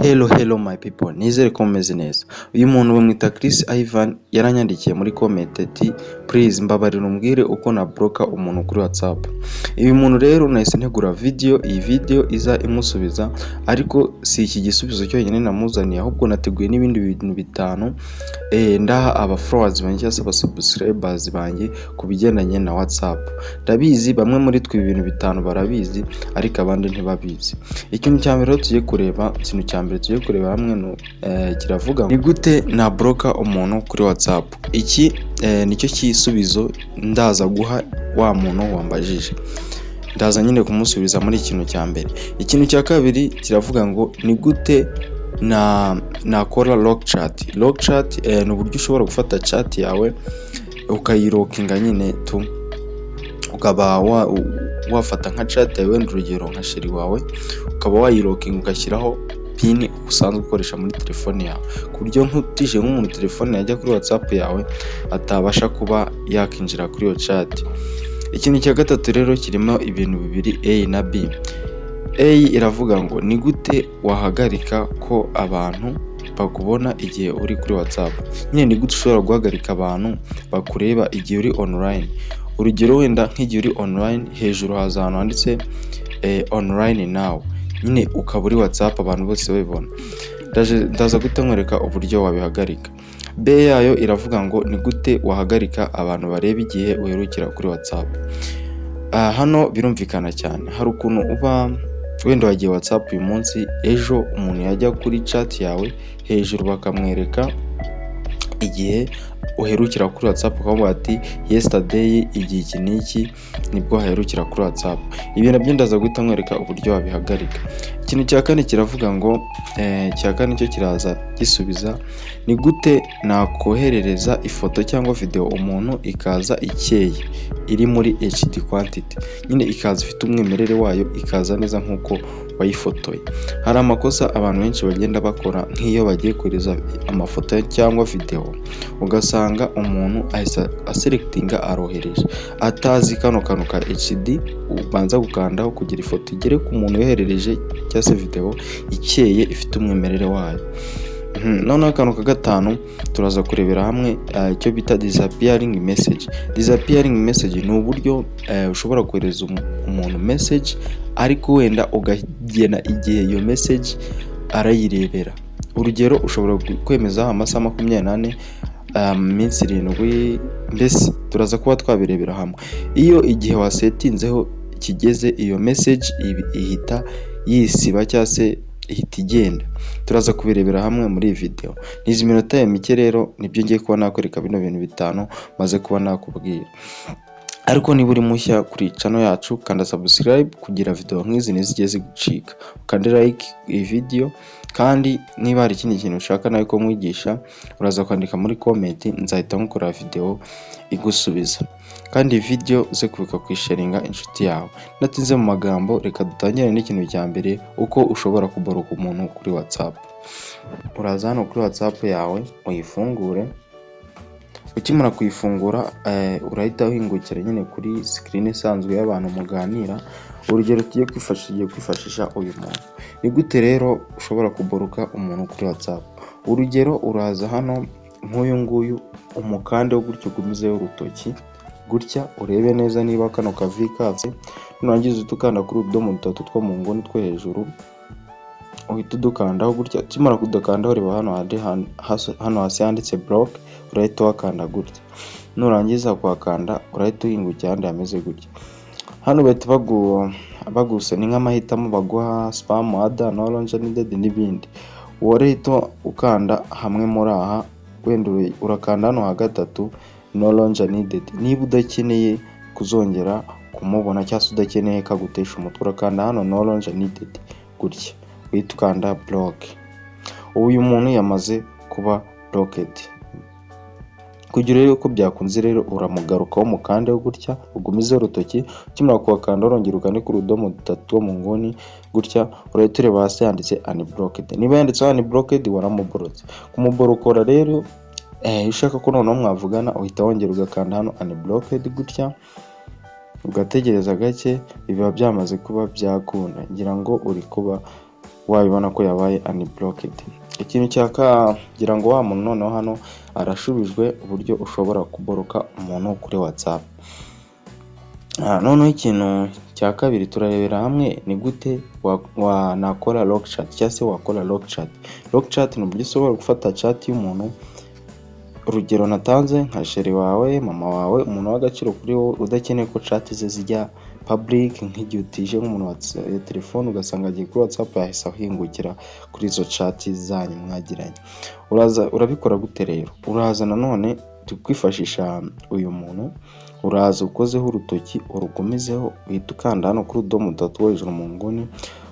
Hello, hello my people, nizere ko mumeze neza. Uyu muntu bamwita Chris Ivan, yaranyandikiye muri comment ati: "Please mbabarira umbwire uko na blocka umuntu kuri WhatsApp." Uyu muntu rero nahise ntegura video, iyi video iza imusubiza, ariko si iki gisubizo cyonyine namuzaniye, ahubwo nateguye n'ibindi bintu bitanu ndaha aba followers banjye cyangwa se aba subscribers banjye ku bigendanye na WhatsApp. Ndabizi bamwe muri twe ibi bintu bitanu barabizi, ariko abandi ntibabizi. Ikintu cya mbere rero tugiye kureba, ikintu cya mbere tugiye kureba hamwe kiravuga ni gute na blocka umuntu kuri WhatsApp. Iki nicyo gisubizo ndaza guha wa muntu wambajije. Ndaza nyine kumusubiza muri ikintu cya mbere. Ikintu cya kabiri kiravuga ngo ni gute na nakora lock chat. Lock chat ni uburyo ushobora gufata chat yawe ukayilockinga nyine tu, ukaba wafata nka chat yawe, wenda urugero nka chéri wawe, ukaba wayilockinga, ugashyiraho PIN usanzwe ukoresha muri telefone yawe, ku buryo nk'utije nk'umuntu telefone yajya kuri WhatsApp yawe atabasha kuba yakinjira kuri iyo chat. Ikintu cya gatatu rero kirimo ibintu bibiri, A na B. A iravuga ngo ni gute wahagarika ko abantu bakubona igihe uri kuri WhatsApp. Nyine ni gute ushobora guhagarika abantu bakureba igihe uri online. Urugero wenda nk'igihe uri online, hejuru haza ahantu handitse "online now", nyine ukaba uri WhatsApp abantu bose babibona. Ndaza guhita nkwereka uburyo wabihagarika. B yayo iravuga ngo ni gute wahagarika abantu bareba igihe uherukira kuri WhatsApp. Hano birumvikana cyane, hari ukuntu uba wenda wagiye WhatsApp uyu munsi, ejo umuntu yajya kuri chat yawe hejuru bakamwereka igihe uherukira kuri WhatsApp, ukavuga ati "Yesterday igihe iki n'iki nibwo haherukira kuri WhatsApp". Ibi nabyo ndaza guhita nkwereka uburyo wabihagarika. Ikintu cya kane kiravuga ngo icya kane cyo kiraza gisubiza ni gute nakoherereza ifoto cyangwa video umuntu ikaza ikeye, iri muri HD quality, nyine ikaza ifite umwimerere wayo, ikaza neza nk'uko wayifotoye. Hari amakosa abantu benshi bagenda bakora nk'iyo bagiye kohereza amafoto cyangwa video, ugasanga umuntu ahise aselectinga arohereje atazi kano kantu ka HD ubanza gukandaho kugira ifoto igere ku muntu yoherereje cyangwa se video ikeye, ifite umwimerere wayo. Noneho akantu ka gatanu turaza kurebera hamwe icyo bita disappearing message. Disappearing message ni uburyo ushobora kohereza umuntu message, ariko wenda ukagena igihe iyo message arayirebera. Urugero ushobora kwemeza amasaha 24, iminsi 7, mbese turaza kuba twabirebera hamwe. Iyo igihe wasettinzeho kigeze, iyo message ihita yisiba cyangwa se ihita igenda. Turaza kubirebera hamwe muri iyi video. N'izi minota ya mike rero nibyo ngiye kuba nakwereka, bino bintu bitanu maze kuba nakubwira. Ariko niba uri mushya kuri channel yacu, kanda subscribe kugira video nk'izi ntizijye zigucika, ukande like iyi video. Kandi niba hari ikindi kintu ushaka nawe ko nkwigisha, uraza kwandika muri comment, nzahita nkukorera video igusubiza. Kandi iyi video uze kwibuka kuyisharinga inshuti yawe. Natinze mu magambo, reka dutangire n'ikintu cya mbere, uko ushobora kublocka umuntu kuri WhatsApp. Uraza hano kuri WhatsApp yawe uyifungure. Ukimara kuyifungura, urahita uhingukira nyine kuri screen isanzwe y'abantu muganira. Urugero tugiye kwifashisha, tugiye kwifashisha uyu muntu. Ni gute rero ushobora kublocka umuntu kuri WhatsApp? Urugero uraza hano nk'uyu nguyu, umukandeho gutyo, ugumizeho urutoki gutya, urebe neza niba kano kavi katse. Nurangiza uhite ukanda kuri utudomo dutatu two mu nguni two hejuru, uhita udukandaho gutya. Ukimara kudukandaho, reba hano hasi handitse "block", urahita uhakanda gutya. Nurangiza kuhakanda, urahita uhingukira ahandi hameze gutya. Hano bahita bagusa ni nk'amahitamo baguha: spam, other, no longer needed n'ibindi. Wowe urahita ukanda hamwe muri aha, wenda urakanda hano ha gatatu, "no longer needed". Niba udakeneye kuzongera kumubona cyangwa se udakeneye ko agutesha umutwe, urakanda hano "no longer needed" gutya, uhita ukanda block. Ubu uyu muntu yamaze kuba blocked. Kugira urebe ko byakunze rero, uramugarukaho, umukandeho gutya, ugumizeho urutoki. Ukimara kuhakanda, urongera ukande kuri utudomo dutatu two mu nguni gutya, urahita ureba hasi handitse "unblocked". Niba yanditseho "unblocked", waramublotse. Kumublockora rero, iyo ushaka ko noneho mwavugana, uhita wongera ugakanda hano "unblocked" gutya, ugategereza gake, biba byamaze kuba byakunda. Ngira ngo uri kuba Wabibona ko yabaye unblocked. Ikintu cya kugira ngo wa muntu noneho hano arashubijwe uburyo ushobora kublocka umuntu kuri WhatsApp. Noneho ikintu cya kabiri turarebera hamwe ni gute wanakora lock chat cyangwa se wakora lock chat. Lock chat ni uburyo ushobora gufata chat y'umuntu, urugero natanze nka chéri wawe, mama wawe, umuntu w'agaciro kuri wowe udakeneye ko chat ze zijya public, nk'igihe utije nk'umuntu telefone ugasanga agiye kuri WhatsApp yahise ahingukira kuri izo chat zanyu mwagiranye. Uraza urabikora gute rero? Uraza nanone turi kwifashisha uyu muntu, uraza ukozeho urutoki urugumizeho, uhita ukanda hano kuri utudomo dutatu two hejuru mu nguni,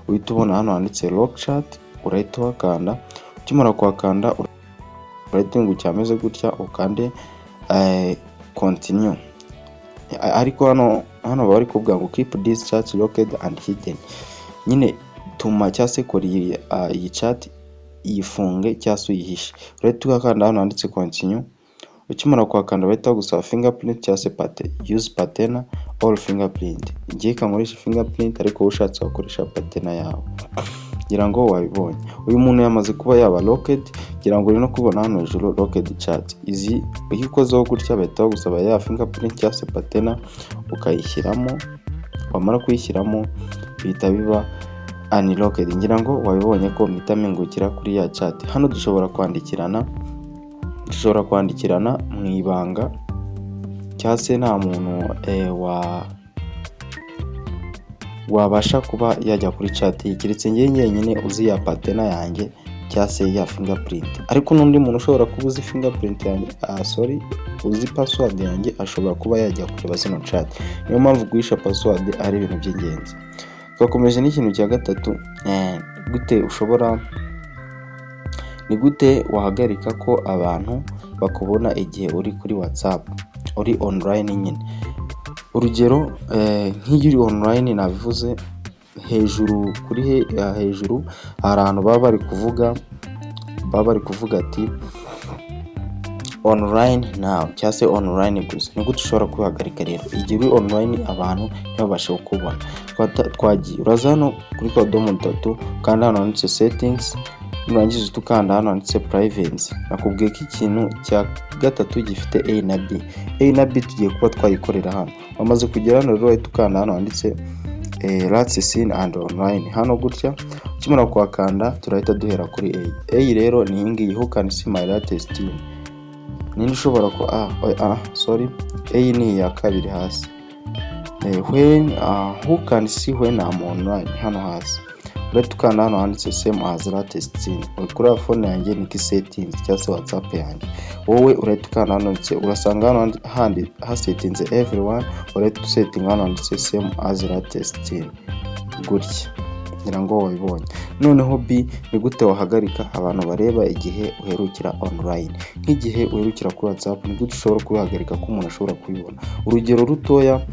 uhita ubona hano handitse lock chat, urahita uhakanda. Ukimara kuhakanda urahita uhingukira ameze gutya, ukande continue. Ariko hano baba bari kuvuga ngo "Keep this chat locked and hidden", nyine tuma cyangwa se kora iyi chat iyifunge cyangwa se uyihishe. Urahita uhakanda hano handitse continue. Ukimara kuhakanda bahita bagusaba fingerprint cyangwa se pattern, use pattern or fingerprint. Njye reka nkoreshe fingerprint, ariko wowe ushatse wakoresha pattern yawe. Ngira ngo wabibonye, uyu muntu yamaze kuba yaba locked. Ngira ngo uri no kubona hano hejuru locked chat. Izi iyo ukozeho gutya bahita bagusaba ya fingerprint cyangwa se pattern, ukayishyiramo. Wamara kuyishyiramo bihita biba unlocked. Ngira ngo wabibonye ko mpita mpingukira kuri ya chat. Hano dushobora kwandikirana mu ibanga cyangwa se nta muntu wabasha kuba yajya kuri chat ye keretse njye njyenyine uzi ya pattern yanjye cyangwa se ya fingerprint. Ariko n'undi muntu ushobora kuba uzi fingerprint yanjye, sorry, uzi password yanjye, ashobora kuba yajya kureba zino chat. Niyo mpamvu guhisha password ari ibintu by'ingenzi. Twakomeje n'ikintu cya gatatu, gute ushobora, ni gute wahagarika ko abantu bakubona igihe uri kuri WhatsApp, uri online nyine. Urugero nk'iyo uri online, nabivuze hejuru, kuri hejuru hari ahantu baba bari kuvuga ati "Online now" cyangwa se online gusa. Ni gute ushobora kwihagarika rero igihe uri online abantu ntibabashe kukubona? Twagiye, uraza hano kuri kadomo dutatu, ukanda hano handitse settings, nurangiza uhita ukanda hano handitse privacy. Nakubwiye ko ikintu cya gatatu gifite A na B. A na B tugiye kuba twayikorera hano. Wamaze kugera hano rero, uhita ukanda hano handitse last seen and online hano gutya. Ukimara kuhakanda turahita duhera kuri A. A rero ni iyi ngiyi, who can see my latest seen. Ninde ushobora ko, sorry, A ni iya kabiri hasi, when who can see when I'm online. Hano hasi urahita ukanda hano handitse same as latest seen. Uri kuri phone yanjye niko settings cyangwa se WhatsApp yanjye. Wowe urahita ukanda hano handitse, urasanga hano handi hasettinze everyone, urahita usettinga hano handitse same as latest seen gutya. Ngira ngo wabibonye. Noneho B ni gute wahagarika abantu bareba igihe uherukira online? Nk'igihe uherukira kuri WhatsApp, ni gute ushobora kubihagarika ko umuntu ashobora kubibona? Urugero rutoya,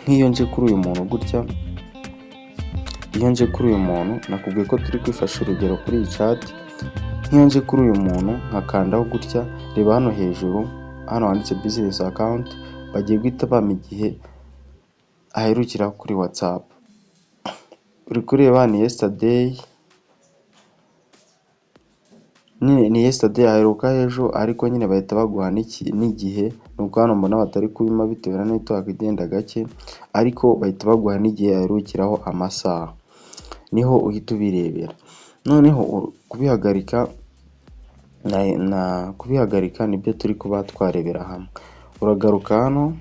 nk'iyo nje kuri uyu muntu gutya, iyo nje kuri uyu muntu, nakubwiye ko turi kwifasha urugero kuri iyi chat, nk'iyo nje kuri uyu muntu nkakandaho gutya, reba hano hejuru hano handitse business account, bagiye guhita bampa igihe aherukira kuri WhatsApp. Uri kureba ni yesterday nyine, ni yesterday, aheruka ejo, ariko nyine bahita baguha n'igihe. Nubwo hano mbona batari kubima bitewe na network igenda gake, ariko bahita baguha n'igihe aherukiraho, amasaha, niho uhita ubirebera. Noneho kubihagarika na kubihagarika nibyo turi kuba twarebera hamwe. Uragaruka hano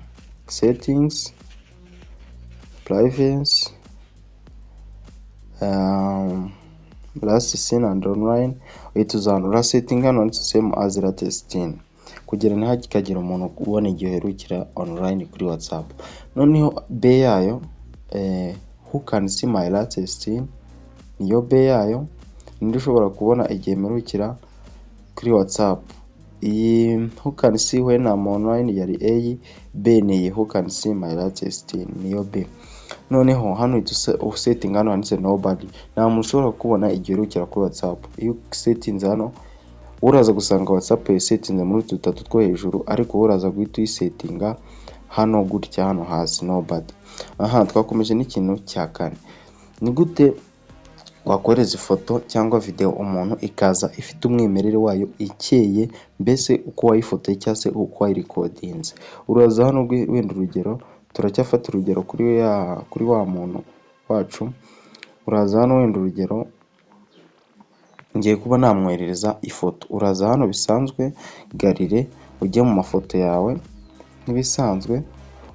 settings, privacy, last seen and online, uhita uza hano urasettinga hano handitse same as latest seen kugira ntihakagire umuntu ubona igihe uherukira online kuri WhatsApp. Noneho B yayo, who can see my latest seen, niyo B yayo. Ninde ushobora kubona igihe mperukira kuri WhatsApp? Iyi who can see when I'm online yari A. B ni iyi who can see my latest seen, niyo B. Noneho hano uhita usettinga hano handitse nobody, nta muntu ushobora kubona igihe uherukira kuri WhatsApp. Iyo usettinze hano, uraza gusanga WhatsApp yasettinze muri utu dutatu two hejuru, ariko wowe uraza guhita uyisettinga hano gutya, hano hasi nobody. Aha twakomeje n'ikintu cya kane, ni gute Wakohereza ifoto cyangwa video umuntu, ikaza ifite umwimerere wayo, ikeye, mbese uko wayifotoye cyangwa se uko wayirecordinze. Uraza hano, wenda urugero, turacyafata urugero kuri wa muntu wacu. Uraza hano, wenda urugero ngiye kuba namwoherereza ifoto. Uraza hano bisanzwe, gallery, ujye mu mafoto yawe nk'ibisanzwe,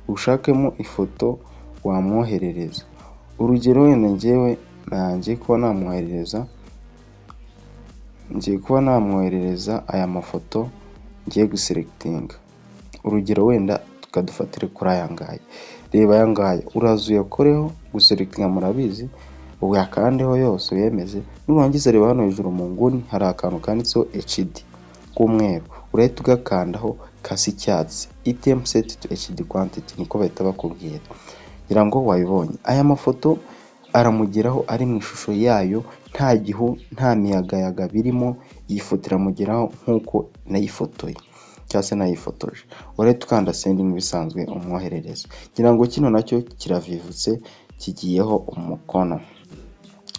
ushakemo ifoto wamwoherereza. Urugero wenda njyewe ngiye kuba namwoherereza aya mafoto ngiye guselectinga. Urugero wenda tukadufatire kuri aya ngaya. Reba aya ngaya, uraza uyakoreho. Guselectinga murabizi, uyakandeho yose uyemeze. Nurangiza reba hano hejuru mu nguni, hari akantu kanditseho HD k'umweru, urahita ugakandaho kasa icyatsi. "Item set to HD quality", niko bahita bakubwira. Ngira ngo wabibonye. Aya mafoto aramugeraho ari mu ishusho yayo, nta gihu, nta miyagayaga birimo. Iyi foto iramugeraho nk'uko nayifotoye cyangwa se nayifotoje. Urahita ukanda send nk'ibisanzwe, umwoherereze. Ngira ngo kino nacyo kiravivutse, kigiyeho umukono.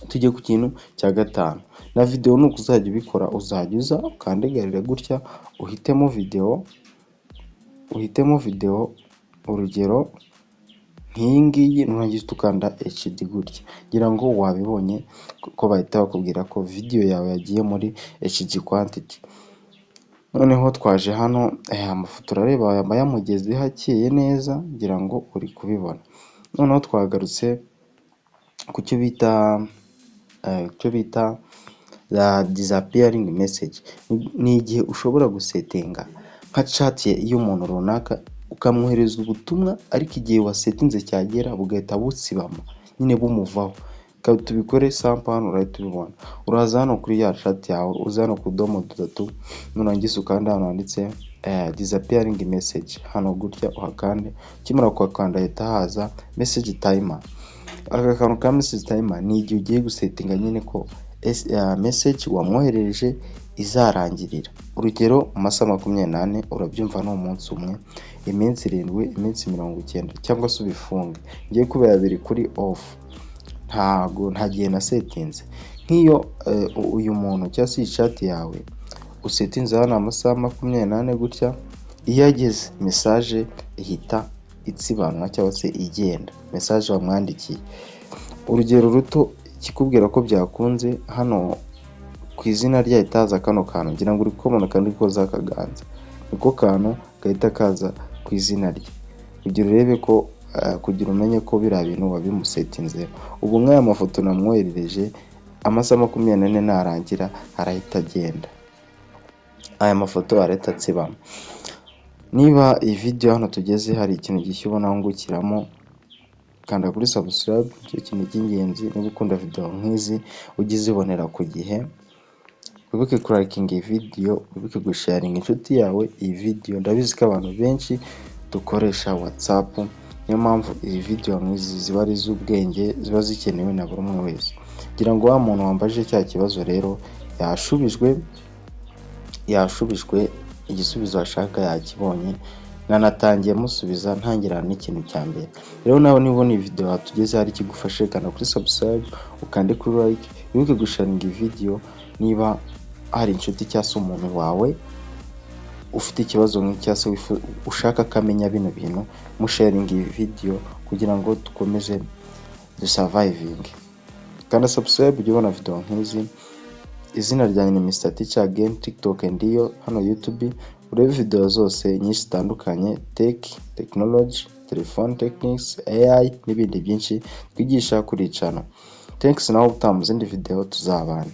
Tujye ku kintu cya gatanu. Na video ni uko uzajya ubikora. Uzajya uza ukande gallery gutya, uhitemo video, urugero nk'iyi ngiyi. Nurangiza ukanda HD gutya. Ngira ngo wabibonye ko bahita bakubwira ko video yawe yagiye muri HD quality. Noneho twaje hano, aya mafoto urareba aba yamugezeho akeye neza. Ngira ngo uri kubibona. Noneho twagarutse ku cyo bita disappearing message. Ni igihe ushobora gusettinga nka chat y'umuntu runaka, ukamwohereza ubutumwa, ariko igihe wasettinze cyagera bugahita busibama nyine, bumuvaho. Reka tubikore sample hano, urahita ubibona. Uraza hano kuri ya chat yawe, uza hano ku tudomo dutatu, nurangiza ukanda hano handitse disappearing message, hano gutya uhakande. Ukimara kuhakanda hahita haza message timer. Aka kantu ka message timer ni igihe ugiye gusettinga nyine ko message wamwoherereje izarangirira. Urugero mu masaha 24, urabyumva ni umunsi umwe, iminsi 7, iminsi 90, cyangwa se ubifunge. Ngiye kubera biri kuri off, ntago nta gihe nasettinze. Nk'iyo uyu muntu cyangwa se iyi chat yawe usettinze hano amasaha 24 gutya, iyo ageze message ihita itsibanwa cyangwa se igenda, message wamwandikiye. Urugero ruto, ikikubwira ko byakunze, hano ku izina rye hahita haza kano kantu. Ngira ngo uri kubona kandi koza akaganza, niko kantu gahita kaza ku izina rye, kugira urebe ko kugira umenye ko biriya bintu wabimusettinzeho. Ubu nk'aya mafoto namwoherereje, amasaha 24 narangira arahita agenda, aya mafoto arahita atsibama. Niba iyi video hano tugeze hari ikintu gishya ubona wungukiramo, kanda kuri subscribe, nicyo kintu cy'ingenzi. Niba ukunda video nk'izi, ujye uzibonera ku gihe. Wibuke kulikinga iyi video, wibuke gusharinga inshuti yawe iyi video. Ndabizi ko abantu benshi dukoresha WhatsApp, niyo mpamvu iyi video nk'izi ziba ari iz'ubwenge, ziba zikenewe na buri umwe wese. Ngira ngo wa muntu wambajije cya kibazo rero yashubijwe igisubizo ashaka, yakibonye. Nanatangiye musubiza ntangira n'ikintu cya mbere. Rero nawe niba ubona iyi video watugeze hari ikigufashe, kanda kuri subscribe, ukande kuri like, wibuke gusharinga iyi video. Niba hari inshuti cyangwa se umuntu wawe ufite ikibazo nk'iki, cyangwa se ushaka ko amenya bino bintu, musharinga iyi video kugira ngo dukomeze dusurvivinge. Kanda subscribe ujye ubona video nk'izi. Izina ryanjye ni Mr Teacher Again, TikTok ndiyo, hano YouTube urebe video zose nyinshi zitandukanye, tech, technology, telephone techniques, AI n'ibindi byinshi twigisha kuri channel. Thanks, nawe utaha mu zindi video tuzabana.